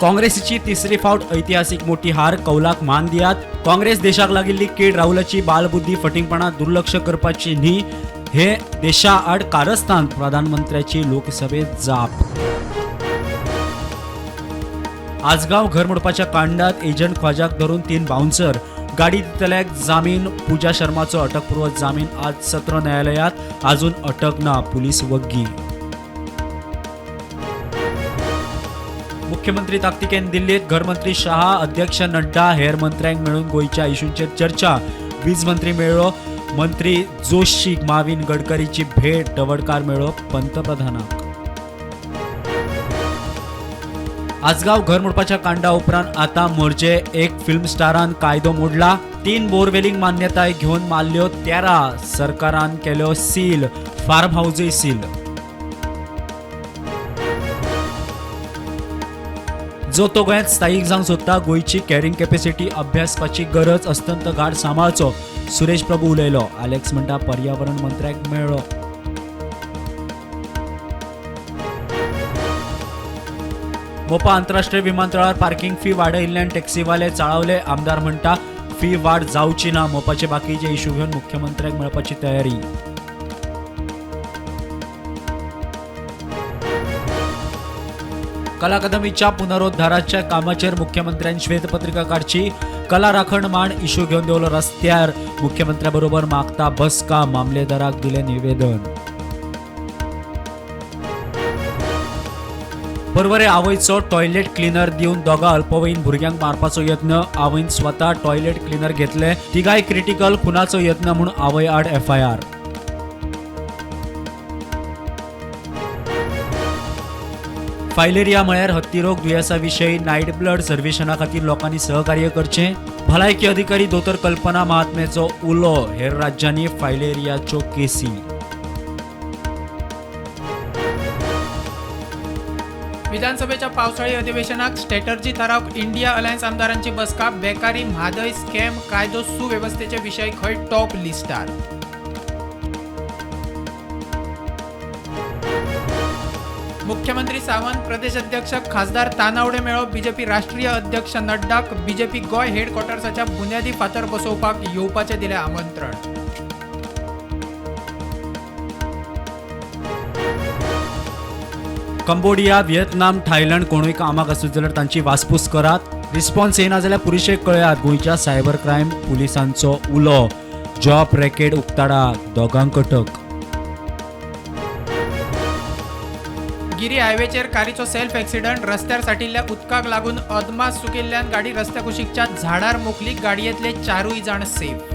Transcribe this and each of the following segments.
काँग्रेसीची तिसरी फावट ऐतिहासिक मोठी हार, कौलाक मान दियात। काँग्रेस देशाक लागिल्ली कीड, राहुलाची बालबुद्धी, फटिंगपणा दुर्लक्ष करपाची न्ही, हे देशाआड कारस्थान, प्रधानमंत्र्याची लोकसभेत जाप। आजगाव घर मोडपाच्या कांडात एजंट ख्वाजाक धरून 3 बाउन्सर, गाडी दितल्याक जामीन, पूजा शर्माचो अटकपूर्व जामीन आज सत्र न्यायालयात, अजून अटक ना, पुलीस वग्गी। मुख्यमंत्री ताकतिकेन दिल्लीत, घरमंत्री शहा, अध्यक्ष नड्डा, हेर मंत्र्यांक मेळून गोंयच्या इशूंचेर चर्चा। वीज मंत्री मेळ्ळो, मंत्री जोशीक माविन गडकरीची भेट, तवडकार मेळ्ळो पंतप्रधानाक। आजगाव घर मोडपाच्या कांडा उपरांत आता मोरजे एक फिल्म स्टारान कायदो मोडला, 3 बोरवेलींक मान्यताय घेवन मारल्यो 13, सरकारान केल्यो सील, फार्म हाऊसय सील। जो तो गोंयांत स्थायीक जावंक सोदता, गोंयची कॅरिंग कॅपॅसिटी अभ्यासपाची गरज, अस्तंत घाट सांबाळचो, सुरेश प्रभू उलयलो। आलेक्स म्हणटा पर्यावरण मंत्र्याक मेळ्ळो। मोपा आंतरराष्ट्रीय विमानतळार पार्किंग फी वाडयिल्ल्यान टॅक्सीवाले चाळवले, आमदार म्हणटा फी वाड जावची ना, मोपाचे बाकीचे इशू घेवन मुख्यमंत्र्याक मेळपाची तयारी। कला अकादमीच्या पुनरुद्धाराच्या कामाचेर मुख्यमंत्र्यान श्वेतपत्रिका काडची, कला राखण मांड इशू घेवन देवलो रस्त्यार, मुख्यमंत्र्याबरोबर मागता बसका, मामलेदाराक दिलें निवेदन। परवरे आवयचो टॉयलेट क्लिनर दिवन दोगा अल्पवयीन भुरग्यांक मारपाचो यत्न, आवयन स्वता टॉयलेट क्लिनर घेतले, तिगाय क्रिटिकल, खुनाचो यत्न म्हूण आवय आड एफआयआर। फायलेरिया म्हळ्यार हत्तीरोग दुयेंसा विशयी नायट ब्लड सर्वेक्षणा खातीर लोकांनी सहकार्य करचें, भलायकी अधिकारी दोतोर कल्पना महात्म्याचो उलो, हेर राज्यांनी फायलेरियाच्यो केसी। विधानसभेच्या पावसाळी अधिवेशनाक स्ट्रॅटर्जी थारावक इंडिया अलायन्स आमदारांची बसका, बेकारी, म्हादय स्कॅम, कायदो सुवेवस्थेचे विशय खंय टॉप लिस्टार। मुख्यमंत्री सावंत, प्रदेश अध्यक्ष खासदार तानावडे मेळो, बीजेपी राष्ट्रीय अध्यक्ष नड्डाक बीजेपी गोंय हेडक्वॉर्टर्साच्या बुन्यादी फातर बसोवपाक येवपाचें दिलें आमंत्रण। कंबोडिया, व्हिएतनाम, थायलंड कोणूय कामाक आसत जाल्यार तांची वासपूस करात, रिस्पॉन्स येना जाल्यार पुलिशेक कळयात, गोंयच्या सायबर क्रायम पुलिसांचो उलो, जॉब रॅकेट उक्ताडा, दोगांक अटक। गिरी हायवेचेर कारीचो सेल्फ एक्सिडंट, रस्त्यार साठिल्ल्या उदकाक लागून अदमास चुकिल्ल्यान गाडी रस्त्या कुशीकच्या झाडार मोखली, गाडयेंतले 4 जाण सेफ।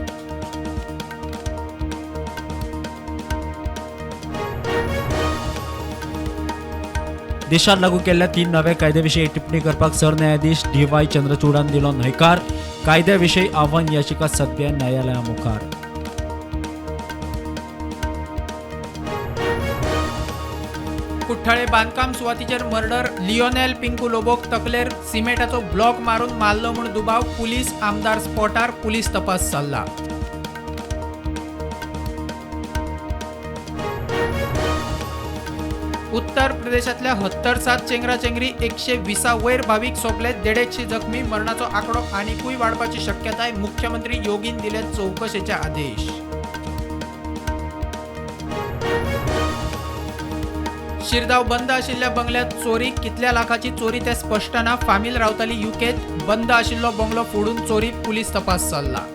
देशात लागू केल्ल्या 3 नव्या कायद्याविशीं टिप्पणी करपाक सरन्यायाधीश डी.वाय. चंद्रचूडान दिलो न्हयकार, कायद्याविशीं आव्हान याचिका सध्या न्यायालया मुखार। कुठ्ठाळे बांदकाम सुवातीचेर मर्डर, लियोनेल पिंकू लोबोक तकलेर सिमेंटाचो ब्लॉक मारून मारलो म्हूण दुबाव, पुलीस आमदार स्पॉटार, पुलीस तपास चल्ला। उत्तर प्रदेशांतल्या हत्तरसात चेंगराचेंगरी 120 वयर भावीक सोंपले, 150 जखमी, मरणाचो आंकडो आनिकूय वाडपाची शक्यताय, मुख्यमंत्री योगीन दिले चवकशेचे आदेश। शिरदाव बंद आशिल्ल्या बंगल्यात चोरी, कितल्या लाखाची चोरी ते स्पश्ट ना, फामील रावताली युकेत, बंद आशिल्लो बंगलो फोडून चोरी, पुलीस तपास चल्ला।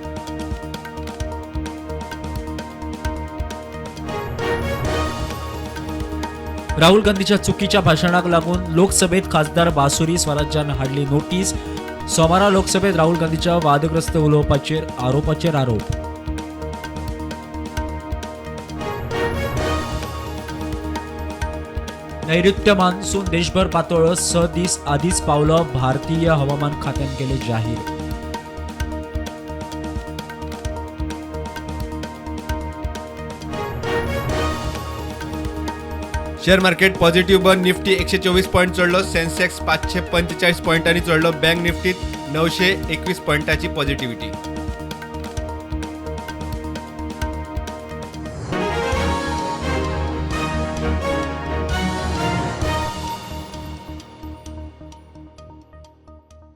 राहुल गांधीच्या चुकीच्या भाशणाक लागून लोकसभेत खासदार बासुरी स्वराज्यान हाडली नोटीस, सोमारा लोकसभेत राहुल गांधीच्या वादग्रस्त उलोवपाचेर आरोपाचेर आरोप। नैऋत्य मान्सून देशभर पातळ्ळो, 6 दीस आदींच पावलो, भारतीय हवामान खात्यान केले जाहीर। शेअर मार्केट पॉझिटिव्ह बंद, निफ्टी 124 पॉईंट चढलो, सेन्सेक्स 545 पॉईंटांनी चढलो, बँक निफ्टीत 921 पॉईंटाची पॉझिटिव्हिटी।